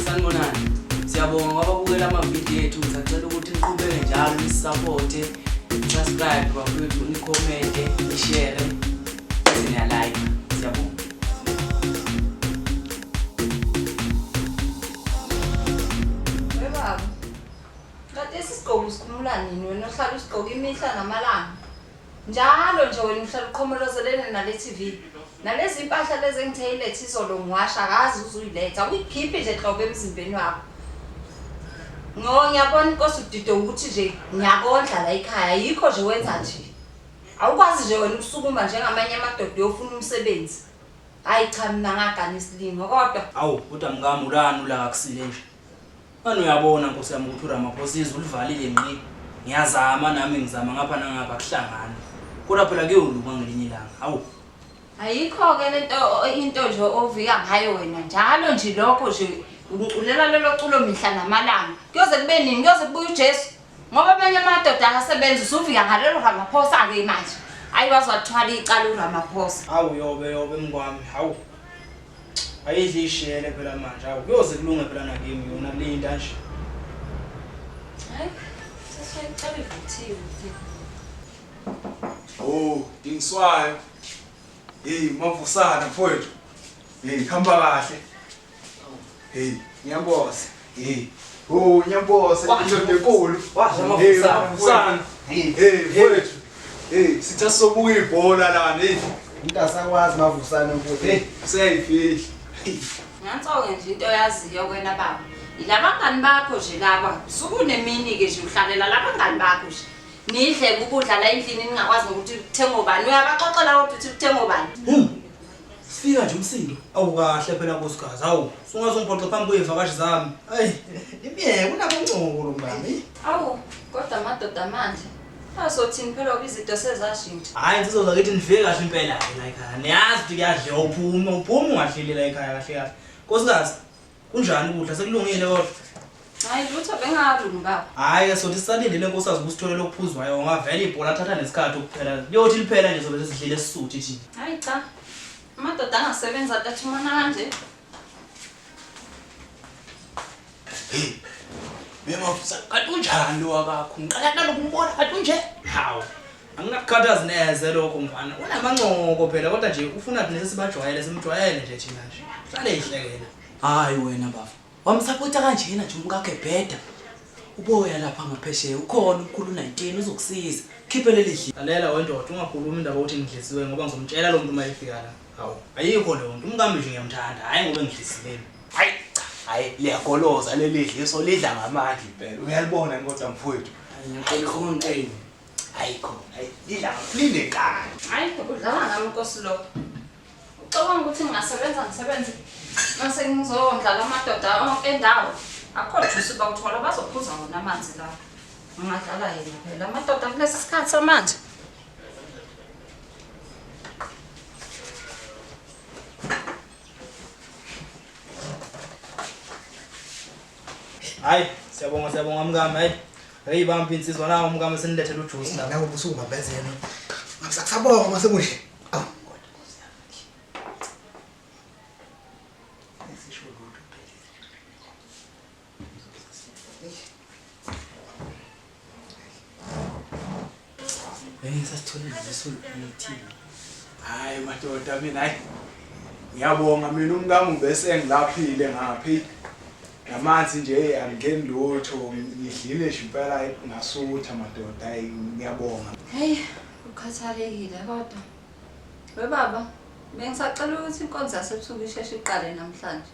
Sanibonani. Siyabonga kwababukela amavidiyo ethu. Ngisacela ukuthi niqhubeke njalo nisupporte, subscribe bafowethu, nikhomente, nishare, bese niyalike. Siyabonga. Webaba, kanti esi sigqoko usikhumula nini wena ohlala usigqoka imihla namalanga? Njalo nje wena uhlala uqhomolozelene nale TV. Nalezi mpahla lezi engithe ilethe izolo ngiwasha akazi uzuyiletha. Awuyikhiphi nje nhlobo emzimbeni wakho. Ngo ngiyabona inkosi udido ukuthi nje ngiyakondla la ekhaya yikho nje wenza nje. Awukwazi nje wena ukusukuma njengamanye amadoda uyofuna umsebenzi. Hayi cha mina ngagana isilingo kodwa. Awu kodwa mkami ulani ulaka kusile nje. Mane uyabona nkosi yami ukuthi uRamaphosa izwe ulivalile ngqi. Ngiyazama nami ngizama ngapha nangapha kuhlangana. Kodwa phela kuyolunga ngelinye ilanga. Hawu. Ayikho-ke lento into nje ovika ngayo wena njalo nje lokho nje ungiculela lelo culo mihla namalanga. Kuyoze kube nini? Kuyoze kubuye uJesu? Ngoba amanye amadoda akasebenzi usuvika ngalelo Ramaphosa-ke manje. Ayi waze wathwala icala uRamaphosa. Hawu yobe yobe mkwami. Hawu. Ayidli ishele phela manje. Hawu kuyoze kulunge phela nakimi yona linda nje. Hayi, sesiyicela ivuthiwe. Oh, dingiswayo. Hey, mavusana mfowethu. Hey, khamba kahle. Hey, Nyamboza. hey. Oh, Nyamboza, indoda enkulu. Wadla Hey, mavusana. mavusana. Hey, mfowethu. Hey, sitha sobuka ibhola lana, hey. Umuntu asakwazi mavusane mfowethu. Hey, seyifihla. Nanso-ke nje into oyaziyo wena baba. Yilabangani bakho nje laba. Usuku nemini-ke nje uhlalela labangani bakho nje. Nidle ukudla la endlini ningakwazi nokuthi kuthengwe ubani. Uyabaxoxela kodwa ukuthi kuthengwe ubani. Sifika nje umsindo. Awu kahle phela nkosikazi. Hawu, sungaze ungiphoxe phambi kwezivakashi zami. Ayi, imiyeke unaboncoko lo mngani. Awu, kodwa amadoda manje azothini phela ngoba izinto sezashintsha. Hayi insizwa zakithi nifike kahle impela ke la ekhaya. Niyazi ukuthi kuyadliwa uphuma, uphuma ungahleli la ekhaya kahle kahle. Nkosikazi, Kunjani ukudla sekulungile kodwa? Hayi lutho bengalungi baba. Hayi ke sothi sisalindele nkosikazi ukusitholela okuphuzwayo ngoba vele ibhola athatha nesikhathi ukuphela. Liyothi liphela nje sobe sesidlile sisuthi thina. Hayi cha. Amadoda angasebenzi atathumana kanje. Hey. Bemavusa kanti unjani lo wakakho? Ngiqala nalokumbona kanti unje? Hawu. Anginakukhathazi neze lokho mfana. Unamancoko phela kodwa nje ufuna thina sesibajwayele simjwayele nje thina nje. Hlale ihlekela. Hayi wena bafo. Wamsapota kanjena nje umkakhe ebheda. Uboya lapha ngaphesheya ukhona umkhulu 19 uzokusiza. Khiphe leli dli. Lalela wendoda ungakhulumi indaba yokuthi ngidlisiwe ngoba ngizomtshela lo muntu uma efika la. Hawu, ayikho leyo nto. Umkami nje ngiyamthanda, hhayi ngoba engidlisile. Hayi cha, hayi liyagoloza leli dliso lidla ngamandla impela. Uyalibona kodwa mfowethu. Hayi khona. Hayi khona, hayi lidla linenkani. Hayi udlala ngami nkosi lo. Ucabanga ukuthi ngingasebenza ngisebenze mase ngizondla la madoda onke endawo. Akukho juice bawuthola bazophuza wona amanzi la. Ngingadlala yena phela amadoda kulesi sikhathi samanje. Hayi, siyabonga siyabonga mkami, hayi. Hey bambi insizwa nawo mkami senilethele ujuice la. Nawe ubusungibambezela. Ngakusabonga mase kunje. Awu. Hey sasithole leso meeting. Hayi madoda mina hayi. Ngiyabonga mina umkami ubese engilaphile ngaphi. Namanzi nje angeni lutho ngidlile nje impela ngasutha madoda hayi ngiyabonga. Hey, ukhathalekile kodwa. We baba, bengisacela ukuthi inkonzo yasebusuku isheshe iqale namhlanje.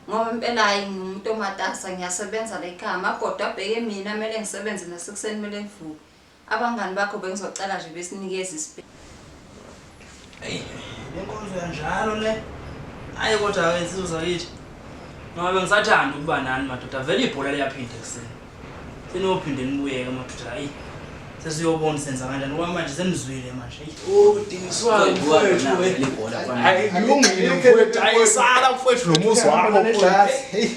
Ngoba impela hayi ngingumuntu omatasa ngiyasebenza la ekhaya amabhodo abheke mina kumele ngisebenze nasekuseni kumele ngivuke. Abangani bakho bengizocela nje besinikeze isipe. Hey, lenkonzo yanjalo le. Hayi kodwa ke insizwa zakithi. Noma bengisathanda ukuba nani madoda vele ibhola liyaphinda ekuseni. Seniyophinde nibuyeke madoda hayi. Sesiyobona senza kanjani ngoba manje senizwile manje. Hey. Oh dingiswayo mfowethu we. Hayi kulungile mfowethu hayi sala mfowethu nomuzi wakho mfowethu. Hey.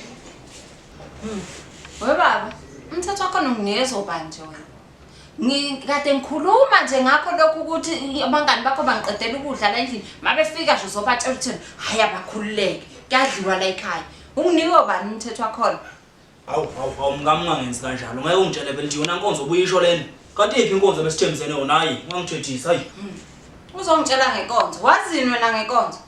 We baba, umthetho wakho unginikeza ubani nje wena? Ngikade ngikhuluma nje ngakho lokhu ukuthi abangani bakho bangiqedela ukudla la endlini. Mabefika nje uzobatshela ukuthi hayi abakhululeke. Kuyadliwa la ekhaya. Unginikwe bani umthetho wakhona? Hawu hawu hawu mkami ungangenzi kanjalo. Ngeke ungitshele phela ukuthi yona nkonzo obuyisho lena. Kanti iphi inkonzo ebesithembisene yona hayi ungangithethisi hayi. Uzongitshela ngenkonzo. Wazini wena ngenkonzo?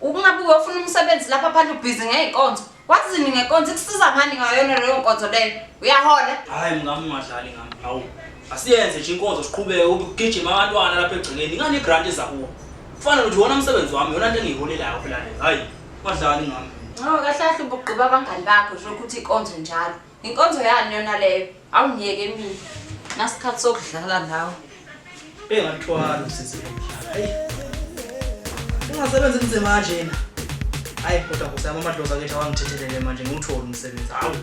Ukungabe uyofuna umsebenzi lapha phandle ubhizi ngey'nkonzo. Wazini ngenkonzo? Ikusiza ngani ngayona leyo nkonzo leyo? Uyahola? Hayi mkami ungadlali ngami. Hawu. Asiyenze nje inkonzo siqhubeke ukugijima abantwana lapha egcekeni. Ingani igrant iza kuwo. Kufana nokuthi wona umsebenzi wami yona into engiyiholelayo phela le. Hayi ungadlali ngami. No, kahle kahle ubugqiba abangani bakho nje ukuthi inkonzo njalo. Inkonzo yani yona leyo? Awungiyeke mina. Nasikhathi sokudlala nawe. Bengathwala usizi lomhlaba. Hayi. Ungasebenzi nzima kanjena. Hayi kodwa Nkosi yami amadlozi akithi awangithethelele manje ngiwuthole umsebenzi. Hawu.